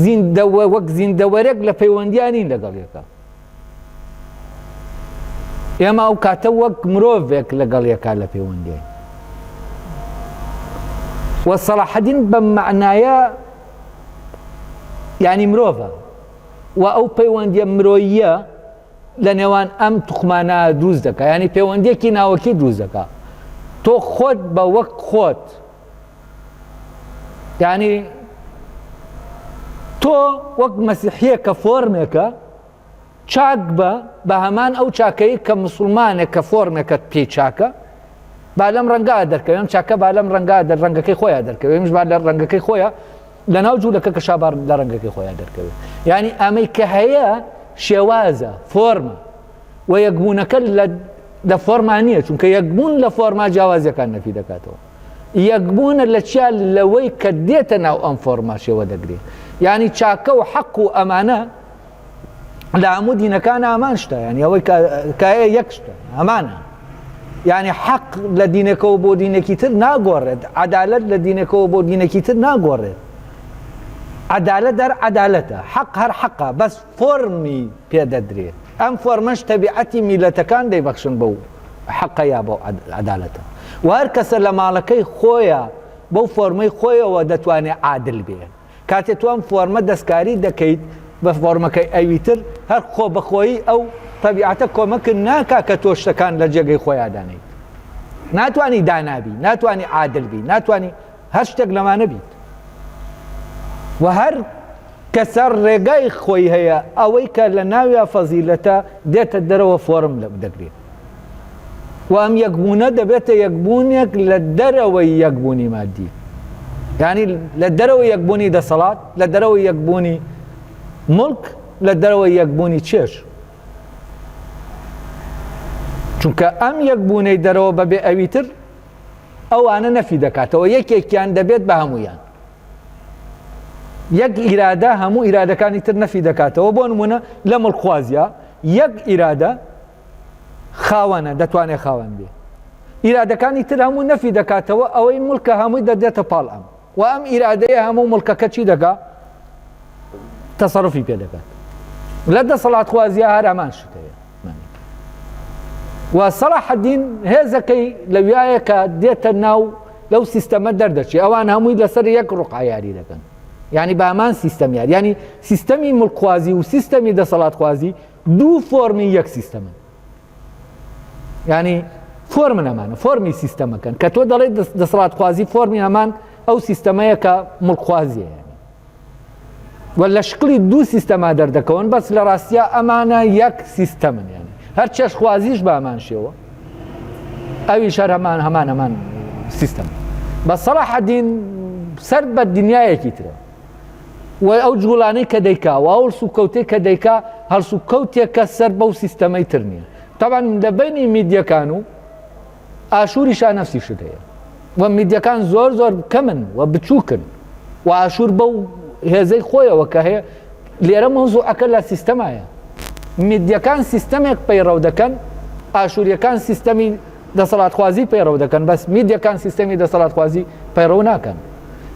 زیندەوە وەک زیندەوەرێک لە پەیوەندیانین لەگەڵ یەکە ئێمە ئەو کاتە وەک مرۆڤێک لەگەڵ یەکا لە پەیوەندیین و سەڵاحەدین بەم مەعنایە ینی مرۆڤە و ئەو پەیوەندیە مرۆییە لە نێوان ئەم توخمانە دروست دەکە ینی پەیوەندیەکی ناوەکی دروست دەکە تۆ خۆت بە وەک خۆت یعنی تۆ وەک مەسیحیە کە فۆرمێکە چاک بە بە هەمان ئەو چاکەی کە مسلمانێک کە فۆرمێکە پێی چاکە با لەم ڕەنگا دەرکەوێم چاکە با لەم ڕەنگا دەر ڕەنگەکەی خۆیان دەرکەوێمش با لە ڕەنگەکەی خۆیان لە ناو جوولەکە کە شابار لە ڕەنگەکەی خۆیان دەرکەوێت یعنی ئەمەی کە هەیە شێوازە فۆرمە و یەکبوونەکە لە لە فۆرما نییە چونکە یەکبوون لە فۆرما جیاوازیەکان نەفی دەکاتەوە یەکبوونە لە چیا لەوەی کە دێتە ناو ئەم فۆرما شێوە دەگرێ یعنی چاکە و حەق و ئەمانە لە هەموو دینەکان ئامان شتە ینی ئەوەی کایە یەک شتە هەمانە یعنی حەق لە دینەکەەوە بۆ دینێکی تر ناگۆڕێت عدالت لە دینەکەەوە بۆ دینێکی تر ناگۆڕێت عدالت دەر عدالەتە حەق هەر حەقە بەس فۆرمی پێدەدرێت ئەم فۆرمەش تەبیعەتی میلەتەکان دەیبەخشن بەو حەقە یا بەو عەدالەتە و هەر کەسە لە ماڵەکەی خۆیا بەو فۆرمەی خۆیەوە دەتوانێ عادل بێ. کاتێ تۆ ئەم فۆرمە دەستکاری دەکەیت بە فۆرمەکەی ئەوی تر هەر خۆ بەخۆیی ئەو تەبیعەتە کۆمەکت ناکا کە تۆ شتەکان لە جێگەی خۆیا دانێیت. ناتوانی دانا بی، ناتوانی عادل بی، ناتوانی هەر شتێک لەمانە بیت. و هەر کەسە ڕێگای خۆی هەیە ئەوەی کە لە ناویا فەزیلەتە دێتە دەرەوە فۆرم دەگرێت و ئەم یەکبوونە دەبێتە یەکبوونێک لە دەرەوەی یەکبوونی مادی یعنی لە دەرەوەی یەکبوونی دەسەڵات لە دەرەوەی یەکبوونی مڵک لە دەرەوەی یەکبوونی چێژ چونکە ئەم یەکبوونەی دەرەوە بەبێ ئەویتر ئەوانە نەفی دەکاتەوە یەکێکیان دەبێت بە هەموویان یەک ئیرادە هەموو ئیرادەکانی تر نەفی دەکاتەوە بۆ نمونە لە مڵخوازیە یەک ئیرادە خاوەنە دەتوانێت خاوەن بێ ئیرادەکانی تر هەموو نەفی دەکاتەوە ئەوەی مڵکە هەمووی دەدێتە پاڵ ئەم و ئەم ئیرادەیە هەموو مڵکەکە چی دەکا تەسەڕفی پێ دەکات لە دەسەڵاتخوازیە هەر هەمان شت هەیە و سەڵاحەدین هێزەکەی لەویایە کە دێتە ناو لەو سیستەمە دەردەچێت ئەوان هەمووی لەسەر یەک ڕقع یاری دەکەن یعنی بە هەمان سیستەم یاری ینی سیستەمی مڵکخوازی و سیستەمی دەسەڵاتخوازی دوو فۆرمی یەک سیستەمن ینی فۆرمن ئەمانە فۆرمی سیستەمەکەن کە تۆ دەڵێت دەسەڵاتخوازی فۆرمی هەمان ئەو سیستەمەیە کە مڵکخوازیە و لە شکڵی دوو سیستەما دەردەکەون بەس لە ڕاستیا ئەمانە یەک سیستەمن یانی هەر چێژخوازیش بە هەمان شێوە ئەویش هەر هەمان هەمان هەمان سیستەم بە سەڵاحەدین سەر بە دنیایەکی ترە و ئەو جوڵانەی کە دەیکا و ئەو سوکەوتێک کە دەیکا هەڵسوکەوتێکە سەر بەو سیستەمەی تر نییە تاوان لە بینی میدیەکان و ئاشوریشا نەفسی شت هەیە و میدیەکان زۆر زۆر کەمن و بچووکن و ئاشور بەو هێزەی خۆیەوە کە هەیە لێرە مەوزوعەکە لە سیستەمایە میدیەکان سیستەمێک پەیڕەو دەکەن ئاشوریەکان سیستەمی دەسەڵاتخوازی پەیڕەو دەکەن بەس میدیەکان سیستەمی دەسەڵاتخوازی پەیڕەو ناکەن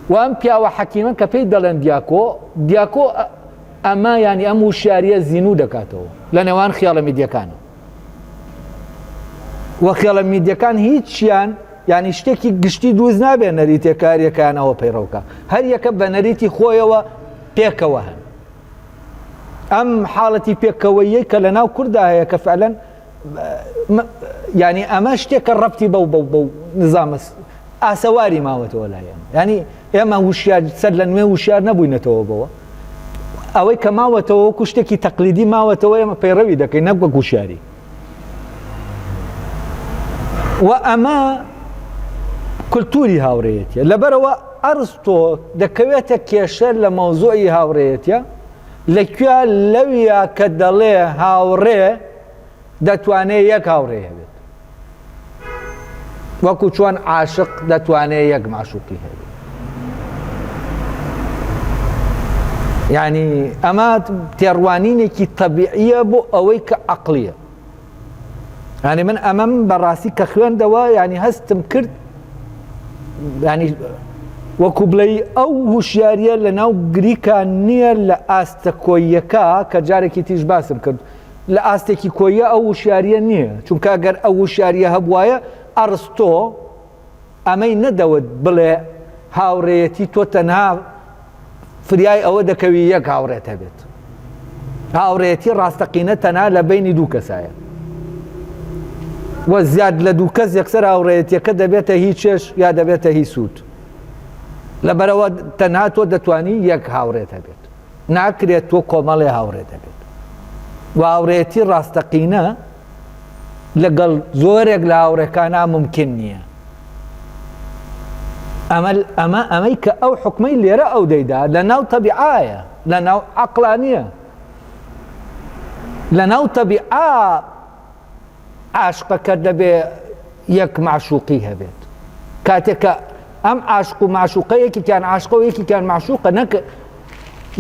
و ئەم پیاوە حەکیمە کە پێی دەڵێن دیاکۆ دیاکۆ ئەمە ینی ئەم وشیاریە زینوو دەکاتەوە لە نێوان خیاڵە میدیەکانە و خێڵە میدیەکان هیچیان یعنی شتێکی گشتی دروست نابێت نەریتێکاریەکان ئەوە پەیڕەوکە هەر یەکە بە نەریتی خۆیەوە پێکەوە هەن ئەم حاڵەتی پێکەوەیە کە لە ناو کووردا هەیە کە فعلەن ینی ئەمە شتێکە ڕەتی بەو بەو بەو نظامە ئاسەواری ماوەتەوە لای ئێمە یانی ئێمە وشیار سەر لە نوێ وشیار نەبووینەتەوە بەوە ئەوەی کە ماوەتەوە وەکو شتێکی تەقلیدی ماوەتەوە ئێمە پەیڕەوی دەکەین نەک وەک وشیاری و ئەمە کولتوری هاوڕێیەتیە لەبەرەوە ئەرستۆ دەکەوێتە کێشە لە مەوزوعی هاوڕێیەتە لە کوێ لەویا کە دەڵێ هاوڕێ دەتوانێ یەک هاوڕێ هەبێت. وەکو چۆن عاشق دەتوانێ یەک ماشوقی هەبێت. یعنی ئەمە تێڕوانینێکی تەبیعیە بۆ ئەوەی کە عقلیە. یعنی من ئەمەم بەڕاستی کە خوێندەوە یعنی هەستم کرد یعنی وەکو بڵێ ئەو هوشیاریە لە ناو گریکان نییە لە ئاستە کۆییەکە کە جارێکی تیش باسم کرد لە ئاستێکی کۆییە ئەو وشیاریە نییە چونکە گەر ئەو وشیاریە هەبوایە ئەڕستۆ ئەمەی نەدەوت بڵێ هاوڕێیەتی تۆ تەنها فریای ئەوە دەکەوی یەک هاوڕێت هەبێت. هاوڕێیەتی ڕاستەقینە تەنها لە بەینی دوو کەسایە و زیاد لە دوو کەس یەکسەر هاوڕێیەتیەکە دەبێتە هی چێژ یا دەبێتە هی سوود. لەبەرەوە تەنها تۆ دەتوانی یەک هاوڕێت هەبێت. ناکرێت تۆ کۆمەڵێ هاوڕێت هەبێت. و هاوڕێیەتی ڕاستەقینە لەگەڵ زۆرێک لە هاوڕێکانا مومکین نییە. ئەمە ئەمە ئەمەی کە ئەو حکومەی لێرە ئەو دەیدا لە ناو تەبیعایە لە ناو عەقڵا نییە لە ناو تەبیعا عاشقەکە دەبێ یەک معشوقی هەبێت کاتێک کە ئەم عاشق و معشوقە یەکێکیان عاشقە و یەکێکیان معشوقە نەک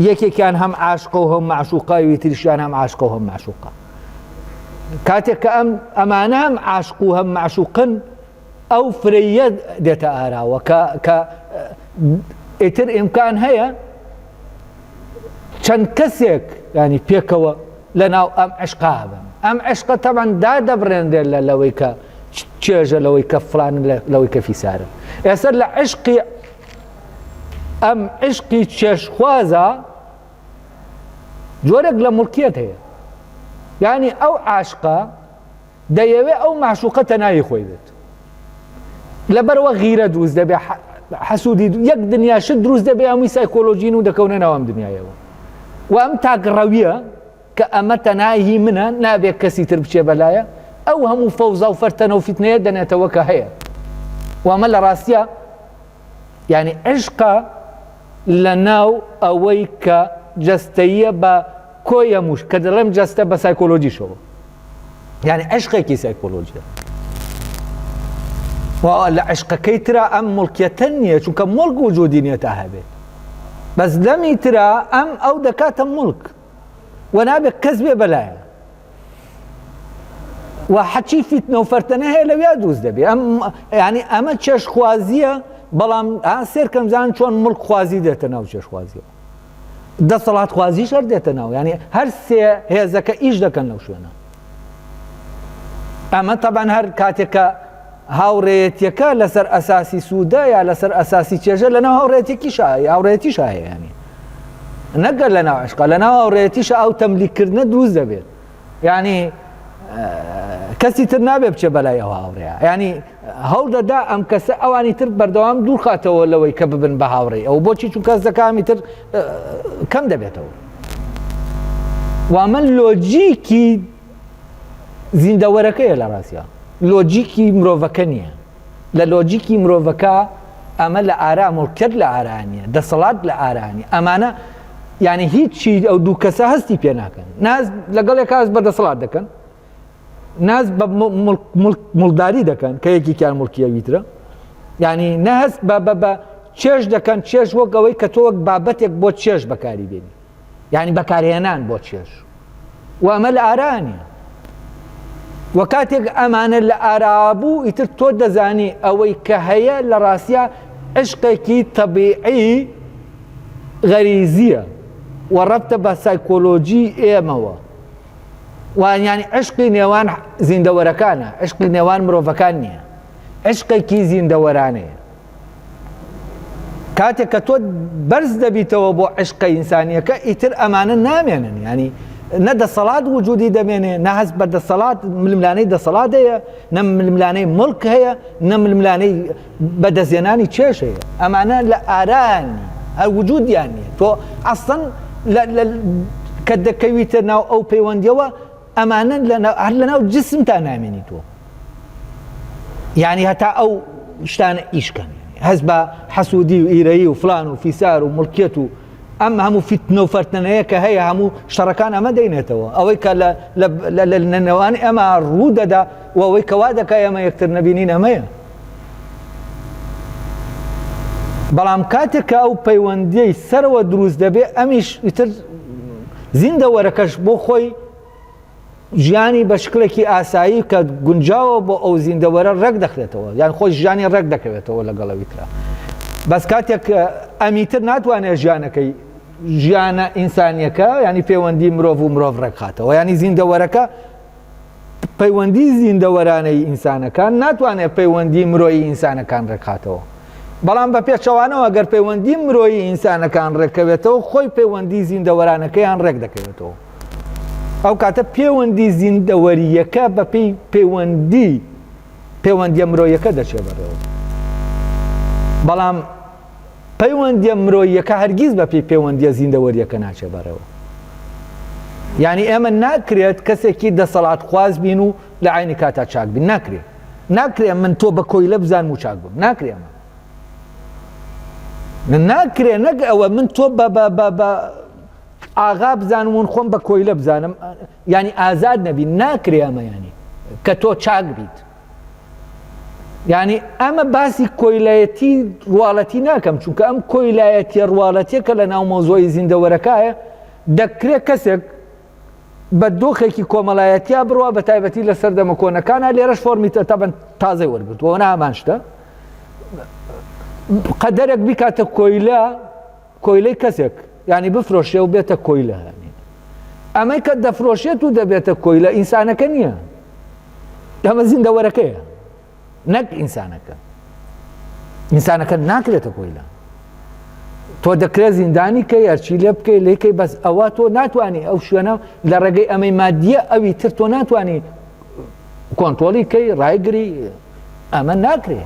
یەکێکیان هەم عاشقە و هەم معشوقە ئەوی تریشیان هەم عاشقە و هەم معشوقە کاتێک کە ئەم ئەمانە هەم عاشق و هەم معشوقن ئەو فرەیە دێتە ئاراوە کە کە ئیتر ئیمکان هەیە چەند کەسێک ینی پێکەوە لە ناو ئەم عشقا بن ئەم عشقە تەبەن دادەبڕێنرێت لە لەوەی کە چێژە لەوەی کە فلان لەوەی کە فیسارن ئێستا لە عشقی ئەم عشقی چێژخوازە جۆرێک لە موڵکیەت هەیە یعنی ئەو عاشقە دەیەوێ ئەو معشوقە تەناوی خۆی بێت لەبەرەوە غیرە دروست دەبێ حەسوودی یەک دنیا شت دروست دەبێ هەمووی سایکۆلۆژین و دەکەونە ناو ئەم دنیایەوە و ئەم تاکڕەویە کە ئەمە تەنها هی منە نابێت کەسی تر بچێ بەلایە ئەو هەموو فەوزا و فەرتەنە و فیتنەیە دەنێتەوە کە هەیە و ئەمە لە ڕاستیە یعنی عشقە لە ناو ئەوەی کە جەستەییە بە کۆی هەمووش کە دەڵێم جەستە بە سایکۆلۆجیشەوە یعنی عشقێکی سایکۆلۆجیە و لە عشقەکەی ترا ئەم مڵکیەتە نییە چونکە مڵک وجودی نییە تا هەبێت بەس لەمی ترا ئەم ئەو دەکاتە مڵک و نابێت کەس بێ بەلایە و حەچی فیتنە و فەرتەنە هەیە لەویا دروست دەبێ ئەم ینی ئەمە چێژخوازیە بەڵام سێرکەم زان چۆن مڵک خوازی دێتە ناو چێژخوازیەوە دەسەڵات خوازیش هەر دێتە ناو ینی هەر سێ هێزەکە ئیش دەکەن لەو شوێنە ئەمە تەبان هەر کاتێکە هاوڕێیەتیەکە لەسەر ئەساسی سوودە یا لەسەر ئەساسی چێژە لەناو هاوڕێتێکیشا هاوڕێتیشا هەیە ینی نەگەر لە ناو عشقا لە ناو هاوڕێتیشا ئەو تەملیکردنە دروست دەبێت یعنی کەسی تر نابێ بچێ بەلای ئەو هاوڕێیە ینی هەوڵ دەدا ئەم کەسە ئەوانی تر بەردەوام دوورخاتەوە لەوەی کە ببن بە هاوڕێ ئەو بۆچی چون کەس دەکامی تر کەم دەبێتەوە وامە لۆجیکی زیندەوەرەکەیە لە ڕاستیا لۆجیکی مرۆڤەکە نییە لە لۆجیکی مرۆڤەکە ئەمە لە ئارا مڵکیەت لە ئارا نییە دەسەڵات لە ئارا نییە ئەمانە یعنی هیچی ئەو دوو کەسە هەستی پێ ناکەن ناز لەگەڵ یەک هەست بە دەسەڵات دەکەن ناز بە مڵداری دەکەن کە یەکێکیان مڵکی ئەوی ترە یعنی نەهەست بە بە بە چێژ دەکەن چێژ وەک ئەوەی کە تۆ وەک بابەتێک بۆ چێژ بەکاری بێنی یانی بەکارهێنان بۆ چێژ و ئەمە لە ئارا نیە و کاتێک ئەمانە لە ئارا بوو ئیتر تۆ دەزانی ئەوەی کە هەیە لە ڕاستە عشقێکی تەبیعی غەریزیە و ڕەبتە بە سایکۆلۆژی ئێمەوە وانیانی عشقی نێوان زیندەوەرەکانە عشقی نێوان مرۆڤەکان نییە عشقێکی زیندەوەرانەیە کاتێک کە تۆ بەرز دەبیتەوە بۆ عشقە ئینسانیەکە ئیتر ئەمانە نامێنن ینی نە دەسەڵات وجودی دەمێنێ نە هەست بە دەسەڵات ململانەی دەسەڵات هەیە نە ململانەی مڵک هەیە نە ململانەی بەدەستێنانی چێژ هەیە ئەمانە لە ئاران هەر وجودیان نیە تۆ ئەسڵەن کە دەکەویتە ناو ئەو پەیوەندیەوە ئەمانە هەر لەناو جسمتا نامێنی تۆ یعنی هەتا ئەو شتانە ئیشکەن هەست بە حەسوودی و ئیرەیی و فلان و فیسار و مڵکیەت و ئەم هەموو فیتنە و فەرتەنەیە کە هەیە هەموو شەڕەکان ئەمە دەینێتەوە ئەوەی کە لە نێوان ئێمە ڕوو دەدا و ئەوەی کەوا دەکا ئێمە یەکتر نەبینین ئەمەیە. بەڵام کاتێک کە ئەو پەیوەندیەی سەرەوە دروست دەبێ ئەمیش ئیتر زیندەوەرەکەش بۆ خۆی ژیانی بە شکلێکی ئاسایی کە گونجاوە بۆ ئەو زیندەوەرە ڕێک دەخرێتەوە یان خۆی ژیانی ڕێک دەکەوێتەوە لەگەڵ ئەوی ترا بەس کاتێک ئەمیتر ناتوانێت ژیانەکەی ژیانە ئینسانیەکە ینی پەیوەندی مرۆڤ و مرۆڤ ڕێکخاتەوە ینی زیندەوەرەکە پەیوەندی زیندەوەرانەی ئینسانەکان ناتوانێت پەیوەندی مرۆیی ئینسانەکان ڕێکخاتەوە. بەڵام بە پێچەوانەوە گەر پەیوەندی مرۆیی ئینسانەکان ڕێککەوێتەوە خۆی پەیوەندی زیندەوەرانەکەیان ڕێک دەکەوێتەوە. ئەو کاتە پەیوەندی زیندەوەرییەکە بە پێی پەیوەندی پەیوەندیە مرۆیەکە دەچێ بەڕێوە. بەڵام پەیوەندیە مرۆییەکە هەرگیز بە پێی پەیوەندیە زیندەوەریەکە ناچێ بەڕێوە. یانی ئێمە ناکرێت کەسێکی دەسەڵاتخواز بین و لە عەینی کاتا چاک بین، ناکرێ. ناکرێ من تۆ بە کۆیلە بزانم و چاک بم، ناکرێ ئەمە. ناکرێ نەک ئەوە من تۆ بە بە بە بە ئاغا بزانم و خۆم بە کۆیلە بزانم یانی ئازاد نەبین، ناکرێ ئەمە یانی کە تۆ چاک بیت. یانی ئەمە باسی کۆیلایەتی ڕواڵەتی ناکەم چونکە ئەم کۆیلایەتیە ڕواڵەتیە کە لە ناو مەوزوعی زیندەوەرەکایە دەکرێت کەسێک بە دۆخێکی کۆمەڵایەتیا بڕوا بە تایبەتی لە سەردەمە کۆنەکانە لێرەش فۆرمی تەبەن تازەی وەرگرتووە نە هەمان شتە قەدەرێک بیکاتە کۆیلە کۆیلەی کەسێک یانی بفرۆشێ و بێتە کۆیلە ئەمەی کە دەفرۆشێت و دەبێتە کۆیلە ئینسانەکە نییە ئەمە زیندەوەرەکەیە نەک ئینسانەکە ئینسانەکە ناکرێتە کۆیلە تۆ دەکرێت زیندانی کەی هەرچی لێ بکەی لێکەی بەس ئەوە تۆ ناتوانانی ئەو شوێنە لە ڕێگەی ئەمەی مادیە ئەوی تر تۆ ناتوانانی کۆنتۆلی کەی ڕایگری ئەمە ناکرێ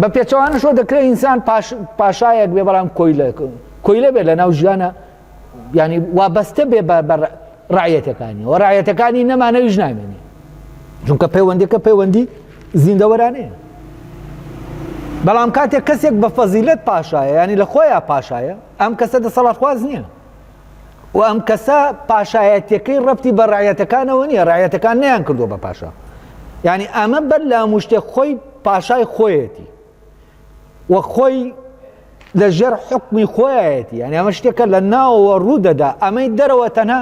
بە پێچەوانەشەوە دەکرێت ئینسان پاشایەک بێ بەڵام کۆیلە کۆیلە بێ لە ناو ژیانە ینی وابەستە بێ بە ڕعیەتەکانی و ڕعیەتەکانی نەمانەویش نامێنێ چونکە پەیوەندەکە پەیوەندی زیندەوەرانەیە بەڵام کاتێک کەسێک بە فەزیلەت پاشایە ینی لە خۆیان پاشایە ئەم کەسە دەسەڵاتخواز نییە و ئەم کەسە پاشایەتیەکەی ڕەبتی بە ڕعیەتەکانەوە نییە، ڕعیەتەکان نەیان کردووە بە پاشا. یعنی ئەمە بەر لە هەموو شتێک خۆی پاشای خۆیەتی و خۆی لە ژێر حکمی خۆیەتی یعنی ئەمە شتێکە لە ناوەوە ڕوو دەدا ئەمەی دەرەوە تەنها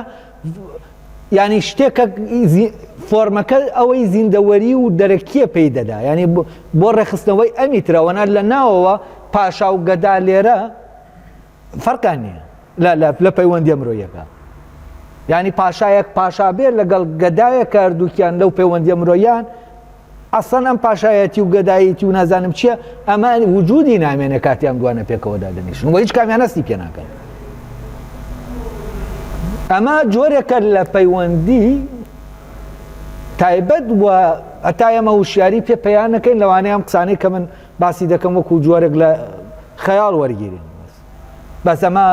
یعنی شتێکە فۆرمەکە ئەوەی زیندەوەری و دەرەکیە پێی دەدا یعنی بۆ ڕێخستنەوەی ئەمی ترەوەنا لە ناوەوە پاشا و گەدا لێرە فەرقیان نییە لە لە لە پەیوەندیە مرۆیەکە یعنی پاشایەک پاشا بێ لەگەڵ گەدایە کە هەردووکیان لەو پەیوەندیە مرۆیان ئەسڵەن ئەم پاشایەتی و گەدایەتی و نازانم چییە ئەمە وجودی نامێنێ کاتی ئەم دوانە پێکەوە دادەنیشن و هیچ کامیان هەستی پێ ناکەن ئەمە جۆرێکە لە پەیوەندی تایبەت و هەتا ئێمە وشیاری پێ پەیان نەکەین لەوانەیە ئەم قسانەی کە من باسی دەکەم وەکو جۆرێک لە خەیاڵ وەرگیرین بەس ئەمە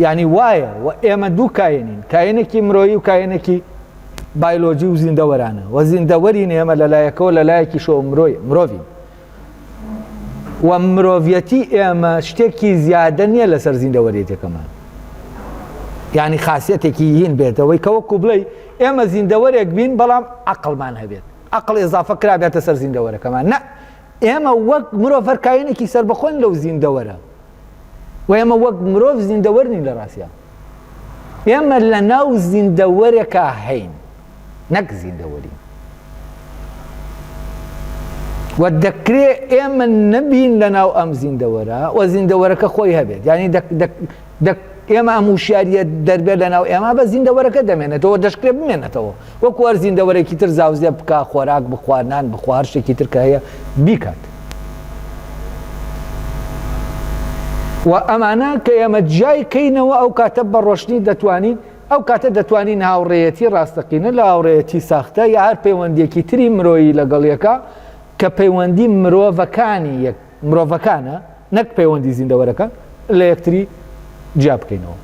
ینی وایە و ئێمە دوو کاینین کاینێکی مرۆیی و کاینێکی بایلۆجی و زیندەوەرانە و زیندەوەرین ئێمە لەلایەکەوە لەلایەکی شۆ مرۆی مرۆڤین و مرۆڤەتی ئێمە شتێکی زیادە نییە لەسەر زیندەوەرێتەکەمان ینی خاصەتێکی هین بێتەوەی کە وەکو بڵێ ئێمە زیندەوەرێک بین بەڵام عقلمان هەبێت عەقڵ ئیزافە کرابێتە سەر زیندەوەرەکەمان نا ئێمە وەک مرۆڤ هەر کاینێکی سەربەخۆین لەو زیندەوەرە و ئێمە وەک مرۆڤ زیندەوەر نین لە ڕاستیا ئێمە لە ناو زیندەوەرێکا هەین نەک زیندەوەری و دەکرێ ئێمە نەبین لە ناو ئەم زیندەوەرە و زیندەوەرەکە خۆی هەبێت یعنی دەک ئێمە ئەم وشیاریە دەربێت لە ناو ئێمە بە زیندەوەرەکە دەمێنێتەوە دەشکرێ بمێنێتەوە وەکو هەر زیندەوەرێکی تر زاوزێ بکا خۆراک بخوا نان بخوا هەر شتێکی تر کە هەیە بیکات و ئەمانە کە ئێمە جیای کەینەوە ئەو کاتە بە ڕۆشنی دەتوانین ئەو کاتە دەتوانین هاوڕێیەتی ڕاستەقینە لە هاوڕێیەتی ساختە یا هەر پەیوەندیەکی تری مرۆیی لەگەڵ یەکە کە پەیوەندی مرۆڤەکانی یەک مرۆڤەکانە نەک پەیوەندی زیندەوەرەکان لە یەکتری جیا بکەینەوە.